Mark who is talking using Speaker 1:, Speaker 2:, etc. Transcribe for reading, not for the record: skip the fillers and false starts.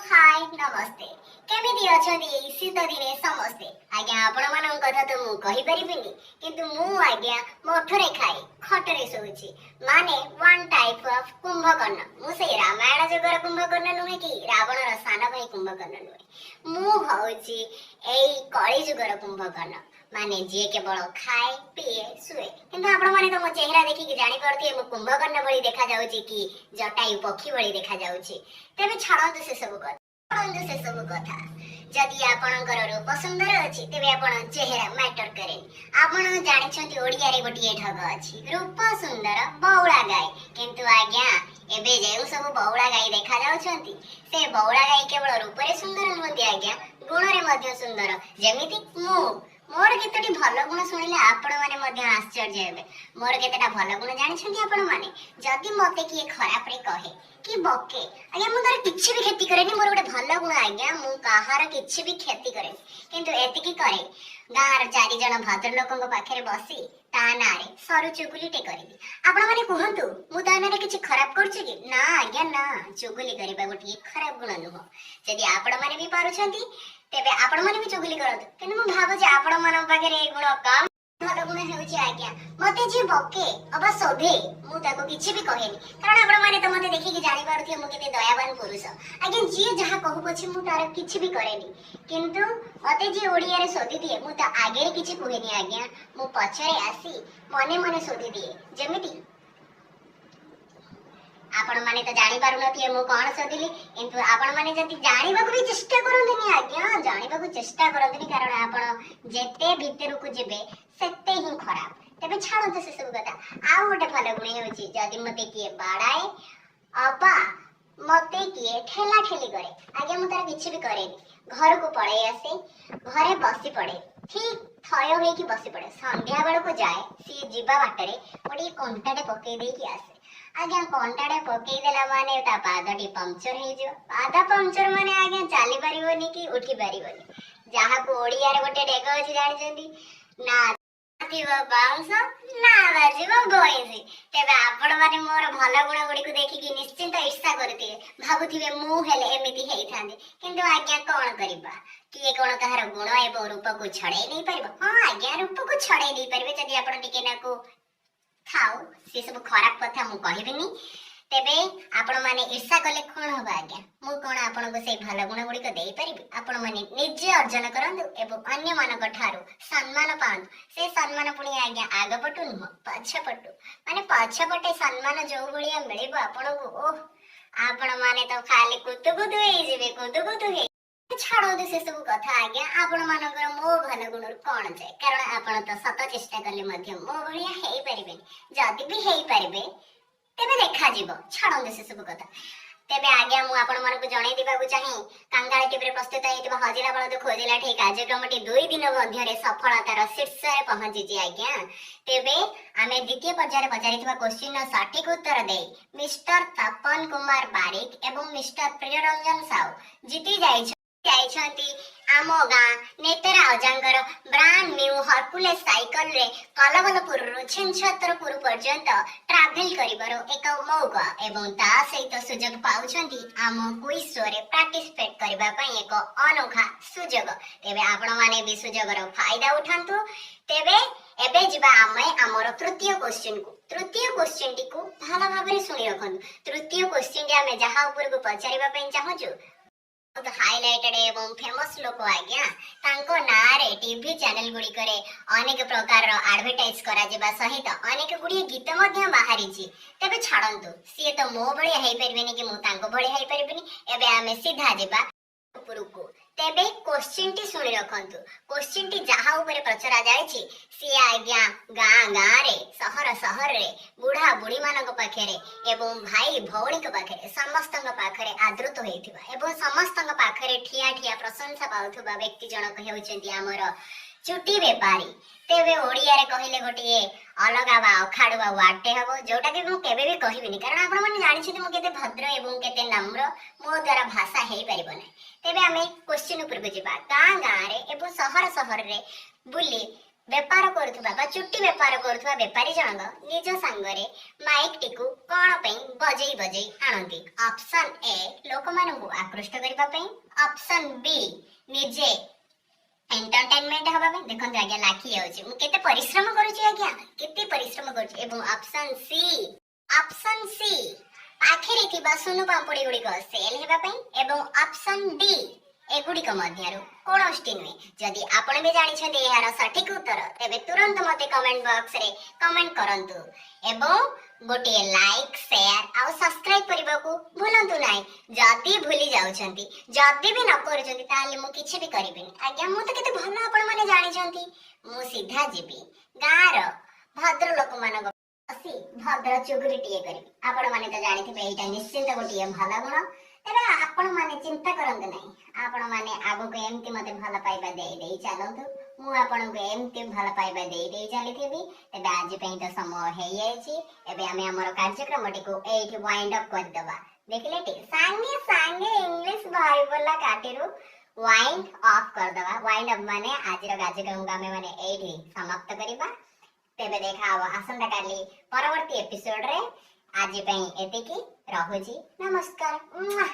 Speaker 1: High, ନମସ୍ତେ। କେମିତି ଅଛନ୍ତି ଏଇ ଶୀତ ଦିନେ ସମସ୍ତେ? ଆଜ୍ଞା, ଆପଣମାନଙ୍କ କଥା ତ ମୁଁ କହିପାରିବିନି, କିନ୍ତୁ ମୁଁ ଆଜ୍ଞା ମଠରେ ଖାଇ ଖଟରେ ଶୋଉଛି, ମାନେ ୱାନ୍ ଟାଇପ୍ ଅଫ୍ କୁମ୍ଭକର୍ଣ୍ଣ। ମୁଁ ସେଇ ରାମାୟଣ ଯୁଗର କୁମ୍ଭକର୍ଣ୍ଣ ନୁହେଁ କି ରାବଣର ସାନ ଭାଇ କୁମ୍ଭକର୍ଣ୍ଣ ନୁହେଁ। ମୁଁ ହଉଛି ଏଇ କଳି ଯୁଗର କୁମ୍ଭକର୍ଣ୍ଣ, ମାନେ ଯିଏ କେବଳ ଖାଏ, ପିଏ, ଶୁଏ। କିନ୍ତୁ ଆପଣମାନେ ତ ମୋ ଚେହେରା ଦେଖିକି ଜାଣିପାରୁଥିବେ ମୁଁ କୁମ୍ଭକର୍ଣ୍ଣ ଭଳି ଦେଖାଯାଉଛି କି ଜଟାୟୁ ପକ୍ଷୀ ଭଳି ଦେଖାଯାଉଛି। ତେବେ ଛାଡ଼ନ୍ତୁ ସେସବୁ କଥା, ଛାଡ଼ନ୍ତୁ ସେସବୁ କଥା। ଯଦି ଆପଣଙ୍କର ରୂପ ସୁନ୍ଦର ଅଛି, ତେବେ ଆପଣ ଚେହେରା ମ୍ୟାଟର କରେନି। ଆପଣ ଜାଣିଛନ୍ତି, ଓଡ଼ିଆରେ ଗୋଟିଏ ଢଗ ଅଛି, ରୂପ ସୁନ୍ଦର ବଉଳା ଗାଈ। କିନ୍ତୁ ଆଜ୍ଞା, ଏବେ ଯେଉଁ ସବୁ ବଉଳା ଗାଈ ଦେଖାଯାଉଛନ୍ତି, ସେ ବଉଳା ଗାଈ କେବଳ ରୂପରେ ସୁନ୍ଦର ନୁହନ୍ତି ଆଜ୍ଞା, ଗୁଣରେ ମଧ୍ୟ ସୁନ୍ଦର। ଯେମିତି ମୁଁ। ମୋର କେତୋଟି ଭଲ ଗୁଣ ଶୁଣିଲେ ଆପଣମାନେ ମଧ୍ୟ ଆଶ୍ଚର୍ଯ୍ୟ ହେବେ। ମୋର କେତେଟା ଭଲ ଗୁଣ ଜାଣିଛନ୍ତି ଆପଣମାନେ? ଯଦି ମତେ କିଏ ଖରାପରେ କହେ କି ବକେ, ଆଜ୍ଞା, ମୁଁ ତାର କିଛି ବି କ୍ଷତି କରେନି। ମୋର ଗୋଟେ ଭଲ ଗୁଣ ଆଜ୍ଞା, ମୁଁ କାହାର କିଛି ବି କ୍ଷତି କରେନି। କିନ୍ତୁ ଏତିକି କରେ, ଗାଁର ଚାରି ଜଣ ଭଦ୍ରଲୋକଙ୍କ ପାଖରେ ବସି ତା ନାଁରେ ସରୁ ଚୁଗୁଲିଟେ କରିବି। ଆପଣମାନେ କୁହନ୍ତୁ, ମୁଁ ତା ନାଁରେ କିଛି ଖରାପ କରୁଛି କି? ନା ଆଜ୍ଞା ନା, ଚୁଗୁଲି କରିବା ଗୋଟିଏ ଖରାପ ଗୁଣ ନୁହଁ। ଯଦି ଆପଣମାନେ ବି ପାରୁଛନ୍ତି, ତେବେ ଆପଣମାନେ ବି ଚୁଗୁଲି କରନ୍ତୁ। କିନ୍ତୁ ମୁଁ ଭାବୁଛି ଆପଣମାନଙ୍କ ପାଖରେ ଏ ଗୁଣ କମ୍। ଭଲ ଗୁଣ ହେଉଛି ଆଜ୍ଞା, ମତେ ଯିଏ ବକେ ଅବା ଶୋଧେ, ମୁଁ ତାକୁ କିଛି ବି କହେନି। କାରଣ ଆପଣମାନେ ତ ମତେ ଦେଖିକି ଜାଣିପାରୁଥିବେ ମୁଁ କେତେ ଦୟାବାନ ପୁରୁଷ। ଆଜ୍ଞା, ଯିଏ ଯାହା କହୁ ପଛେ, ମୁଁ ତାର କିଛି ବି କରେନି। କିନ୍ତୁ ମତେ ଯିଏ ଓଡ଼ିଆରେ ଶୋଧି ଦିଏ, ମୁଁ ତା ଆଗରେ କିଛି କୁହେନି ଆଜ୍ଞା, ମୁଁ ପଛରେ ଆସି ମନେ ମନେ ଶୋଧି ଦିଏ। ଯେମିତି ଆପଣମାନେ ତ ଜାଣିପାରୁନଥିବେ ମୁଁ କଣ ଶୋଧିଲି। କିନ୍ତୁ ଆପଣମାନେ ଯଦି ଜାଣିବାକୁ ବି ଚେଷ୍ଟା କରନ୍ତୁନି ଆଜ୍ଞା, ଜାଣିବାକୁ ଚେଷ୍ଟା କରନ୍ତୁନି, କାରଣ ଆପଣ ଯେତେ ଭିତରକୁ ଯିବେ ସେତେ ହିଁ ଖରାପ। ତେବେ ଛାଡ଼ନ୍ତୁ ସେସବୁ କଥା। ଆଉ ଗୋଟେ ଭଲ ଗୁଣ ହେଉଛି, ଯଦି ମତେ କିଏ ବାଡ଼ାଏ ଅବା ମତେ କିଏ ଠେଲା ଠେଲି କରେ, ଆଜ୍ଞା, ମୁଁ ତାର କିଛି ବି କରେନି। ଘରକୁ ପଳେଇ ଆସେ, ଘରେ ବସି ପଡେ, ଠିକ ଥୟ ହେଇକି ବସି ପଡେ। ସନ୍ଧ୍ୟା ବେଳକୁ ଯାଏ, ସିଏ ଯିବା ବାଟରେ ଗୋଟିଏ କଣ୍ଟାଟେ ପକେଇ ଦେଇକି ଆସେ। ଆଜ୍ଞା, କଣ୍ଟାଟେ ପକେଇ ଦେଲା ମାନେ ତା ପାଦଟି ପଙ୍କଚର ହେଇଯିବ। ପାଦ ପଙ୍କଚର ମାନେ ଆଜ୍ଞା, ଚାଲି ପାରିବନି କି ଉଠି ପାରିବନି। ଯାହାକୁ ଓଡ଼ିଆରେ ଗୋଟେ ଢେଗ ଅଛି, ଜାଣିଛନ୍ତି ନା? ଥିବ ବାଉଁଶ ନା ବାଜିବ ବଇଁଶୀ। ତେବେ ଆପଣମାନେ ମୋର ଭଲ ଗୁଣ ଗୁଡ଼ିକୁ ଦେଖିକି ନିଶ୍ଚିନ୍ତ ଈର୍ଷା କରୁଥିବେ, ଭାବୁଥିବେ ମୁଁ ହେଲେ ଏମିତି ହେଇଥାନ୍ତି। କିନ୍ତୁ ଆଜ୍ଞା, କଣ କରିବା? କିଏ କଣ କାହାର ଗୁଣ ଏବଂ ରୂପକୁ ଛଡ଼େଇ ନେଇପାରିବ? ହଁ ଆଜ୍ଞା, ରୂପକୁ ଛଡ଼େଇ ନେଇପାରିବେ ଯଦି ଆପଣ ଟିକେ ନାକୁ। ଥାଉ, ସେ ସବୁ ଖରାପ କଥା ମୁଁ କହିବିନି। ତେବେ ଆପଣମାନେ ଈର୍ଷା କଲେ କଣ ହବ ଆଜ୍ଞା? ମୁଁ କଣ ଆପଣଙ୍କୁ ସେଇ ଭଲ ଗୁଣ ଗୁଡ଼ିକ ଦେଇପାରିବି? ଆପଣମାନେ ନିଜେ ଅର୍ଜନ କରନ୍ତୁ ଏବଂ ଅନ୍ୟମାନଙ୍କ ଠାରୁ ସମ୍ମାନ ପାଆନ୍ତୁ। ସେ ସମ୍ମାନ ପୁଣି ଆଜ୍ଞା, ଆଗ ପଟୁ ନୁହଁ, ପଛ ପଟୁ। ମାନେ ପଛ ପଟେ ସମ୍ମାନ ଯୋଉ ଭଳିଆ ମିଳିବ ଆପଣଙ୍କୁ, ଓହ, ଆପଣମାନେ ତ ଖାଲି କୁତୁ କୁତୁ ହେଇଯିବେ, କୁତୁ କୁତୁ ହେଇ। ଛାଡ଼ନ୍ତୁ ସେସବୁ କଥା ଆଜ୍ଞା, ଆପଣମାନଙ୍କର ମୋ ଭଲ ଗୁଣରୁ କଣ ଯାଏ? କାରଣ ଆପଣ ତ ସତ ଚେଷ୍ଟା କଲେ ମଧ୍ୟ ମୋ ଭଳିଆ ହେଇପାରିବେନି। ଯଦି ବି ହେଇପାରିବେ, ତେବେ ଦେଖାଯିବ। ଛାଡ଼ନ୍ତୁ ସେସବୁ କଥା। ତେବେ ଆଜ୍ଞା, ମୁଁ ଆପଣମାନଙ୍କୁ ଜଣେଇ ଦେବାକୁ ଚାହେଁ, କାଙ୍ଗାଳ ଟିଭିରେ ପ୍ରସ୍ତୁତ ହେଇଥିବା ହଜିଲା ବଳଦ ଖୋଜିଲା ଠେଇ କାର୍ଯ୍ୟକ୍ରମଟି 2 ଦିନ ମଧ୍ୟରେ ସଫଳତାର ଶୀର୍ଷରେ ପହଞ୍ଚିଛି ଆଜ୍ଞା। ତେବେ ଆମେ ଦ୍ୱିତୀୟ ପର୍ଯ୍ୟାୟରେ ପଚାରିଥିବା କୋଶ୍ଚିନ୍ର ସଠିକ ଉତ୍ତର ଦେଇ ମିଷ୍ଟର ତପନ କୁମାର ବାରିକ ଏବଂ ମିଷ୍ଟର ପ୍ରିୟରଞ୍ଜନ ସାହୁ ଜିତି ଯାଇଛନ୍ତି ଆମ ଗାଁ ନେତରା ଅଜାଙ୍କର ବ୍ରାଣ୍ଡ ନ୍ୟୁ ହରକୁଲେସ୍ ସାଇକେଲରେ କଲବଲପୁରରୁ ଛିନଛତ୍ରପୁର ପର୍ଯ୍ୟନ୍ତ ଟ୍ରାଭେଲ କରିବାର ଏକ ମୌକା ଏବଂ ତା ସହିତ ସୁଯୋଗ ପାଉଛନ୍ତି ଆମ କୁଇଜ ଶୋରେ ପାର୍ଟିସିପେଟ କରିବା ପାଇଁ ଏକ ଅନୋଖା ସୁଯୋଗ। ତେବେ ଆପଣମାନେ ବି ସୁଯୋଗର ଫାଇଦା ଉଠାନ୍ତୁ। ତେବେ ଏବେ ଯିବା ଆମେ ଆମର ତୃତୀୟ କୋଶ୍ଚିନ୍କୁ। ତୃତୀୟ କୋଶ୍ଚିନ୍ଟିକୁ ଭଲ ଭାବରେ ଶୁଣି ରଖନ୍ତୁ। ତୃତୀୟ କୋଶ୍ଚିନ୍ଟି ଆମେ ଯାହା ଉପରକୁ ପଚାରିବା ପାଇଁ ଚାହୁଁଛୁ, ବହୁତ ହାଇଲାଇଟେଡ ଏବଂ ଫେମସ ଲୋକ ଆଜ୍ଞା। ତାଙ୍କ ନାଁରେ ଟିଭି ଚ୍ୟାନେଲ ଗୁଡ଼ିକରେ ଅନେକ ପ୍ରକାରର ଆଡଭର୍ଟାଇଜ କରାଯିବା ସହିତ ଅନେକ ଗୁଡ଼ିଏ ଗୀତ ମଧ୍ୟ ବାହାରିଛି। ତେବେ ଛାଡ଼ନ୍ତୁ, ସିଏ ତ ମୋ ଭଳିଆ ହେଇପାରିବେନି କି ମୁଁ ତାଙ୍କ ଭଳିଆ ହେଇପାରିବିନି। ଏବେ ଆମେ ସିଧା ଯିବା ଉପରକୁ। ତେବେ କୋଶ୍ଚିନ୍ଟି ଶୁଣି ରଖନ୍ତୁ। କୋଶ୍ଚିନ୍ଟି ଯାହା ଉପରେ ପଚରା ଯାଇଛି, ସିଏ ଆଜ୍ଞା ଗାଁ ଗାଁରେ, ସହର ସହରରେ, ବୁଢା ବୁଢୀମାନଙ୍କ ପାଖରେ ଏବଂ ଭାଇ ଭଉଣୀଙ୍କ ପାଖରେ, ସମସ୍ତଙ୍କ ପାଖରେ ଆଦୃତ ହେଇଥିବା ଏବଂ ସମସ୍ତଙ୍କ ପାଖରେ ଠିଆ ଠିଆ ପ୍ରଶଂସା ପାଉଥିବା ବ୍ୟକ୍ତି ଜଣକ ହେଉଛନ୍ତି ଆମର ଚୁଟି ବେପାରୀ। ତେବେ ଓଡ଼ିଆରେ କହିଲେ ଗୋଟିଏ ଅଲଗା ବା ଅଖାଡୁଆ ୱାର୍ଡଟେ ହବ, ଯୋଉଟାକି ମୁଁ କେବେ ବି କହିବିନି। କାରଣ ଆପଣମାନେ ଜାଣିଛନ୍ତି ମୁଁ କେତେ ଭଦ୍ର ଏବଂ କେତେ ନମ୍ର। ମୋ ଦ୍ୱାରା ଭାଷା ହେଇପାରିବ ନାହିଁ। ତେବେ ଆମେ କୋଶ୍ଚିନ୍ ଉପରକୁ ଯିବା। ଗାଁ ଗାଁରେ ଏବଂ ସହର ସହରରେ ବୁଲି ବେପାର କରୁଥିବା ବା ଚୁଟି ବେପାର କରୁଥିବା ବେପାରୀ ଜଣକ ନିଜ ସାଙ୍ଗରେ ମାଇକଟିକୁ କଣ ପାଇଁ ବଜେଇ ବଜେଇ ଆଣନ୍ତି? ଅପସନ୍ ଏ, ଲୋକମାନଙ୍କୁ ଆକୃଷ୍ଟ କରିବା ପାଇଁ। ଅପସନ୍ ବି, ନିଜେ ଏଣ୍ଟରଟେନମେଣ୍ଟ ହବା ପାଇଁ। ଦେଖନ୍ତୁ ଆଜ୍ଞା, ଲାଖି ଯାଉଛି। ମୁଁ କେତେ ପରିଶ୍ରମ କରୁଛି ଆଜ୍ଞା, କେତେ ପରିଶ୍ରମ କରୁଛି। ଏବଂ ଅପସନ୍ ସି, ପାଖରେ ଥିବା ସୁନୁ ପାମ୍ପୁଡ଼ି ଗୁଡ଼ିକ ସେଲ୍ ହେବା ପାଇଁ। ଏବଂ ଅପସନ୍ ଡି, ଏଗୁଡ଼ିକ ମଧ୍ୟରୁ କୌଣସିଟି ନୁହେଁ। ଯଦି ଆପଣ ବି ଜାଣିଛନ୍ତି ଏହାର ସଠିକ ଉତ୍ତର, ତେବେ ତୁରନ୍ତ ମୋତେ କମେଣ୍ଟ ବକ୍ସରେ କମେଣ୍ଟ କରନ୍ତୁ ଏବଂ ଗୋଟିଏ ଲାଇକ୍, ସେୟାର ଆଉ ସବସ୍କ୍ରାଇବ କରିବାକୁ ଭୁଲନ୍ତୁ ନାହିଁ। ଯଦି ଭୁଲି ଯାଉଛନ୍ତି, ଯଦି ବି ନ କରୁଛନ୍ତି, ତାହେଲେ ମୁଁ କିଛି ବି କରିବିନି ଆଜ୍ଞା। ମୁଁ ତ କେତେ ଭଲ ଆପଣମାନେ ଜାଣିଛନ୍ତି। ମୁଁ ସିଧା ଯିବି ଗାଁର ଭଦ୍ର ଲୋକମାନଙ୍କ ବସି ଭଦ୍ର ଚୁଗୁଲିଟିଏ କରିବି। ଆପଣମାନେ ତ ଜାଣିଥିବେ, ଏଇଟା ନିଶ୍ଚିନ୍ତ ଗୋଟିଏ ଭଲ ଗୁଣ। ତେବେ ଆପଣମାନେ ଚିନ୍ତା କରନ୍ତୁ ନାହିଁ। ଆପଣମାନେ ଆଗକୁ ଏମିତି ମତେ ଭଲ ପାଇବା ଦେଇ ଦେଇ ଚାଲନ୍ତୁ, ମୁଁ ଆପଣଙ୍କୁ ଏମିତି ଭଲ ପାଇବା ଦେଇ ଦେଇ ଚାଲିଥିବି। ତେବେ ଆଜି ପାଇଁ ତ ସମୟ ହେଇଯାଇଛି। ଏବେ ଆମେ ଆମର କାର୍ଯ୍ୟକ୍ରମଟିକୁ ଏଇଠି ୱାଇଣ୍ଡ ଅପ୍ କରିଦେବା। ଦେଖିଲେ ଟି, ସାଙ୍ଗେ ସାଙ୍ଗେ ଇଂଲିଶ ବାହାରି ପଡିଲା ପାଟିରୁ। ୱାଇଣ୍ଡ ଅଫ୍ କରିଦେବା। ୱାଇଣ୍ଡ ଅପ୍ ମାନେ ଆଜିର କାର୍ଯ୍ୟକ୍ରମକୁ ଆମେ ମାନେ ଏଇଠି ସମାପ୍ତ କରିବା। ତେବେ ଦେଖା ହବ ଆସନ୍ତାକାଲି ପରବର୍ତ୍ତୀ ଏପିସୋଡରେ। ଆଜି ପାଇଁ ଏତିକି ରହୁଛି। ନମସ୍କାର। ମୁଆଁ।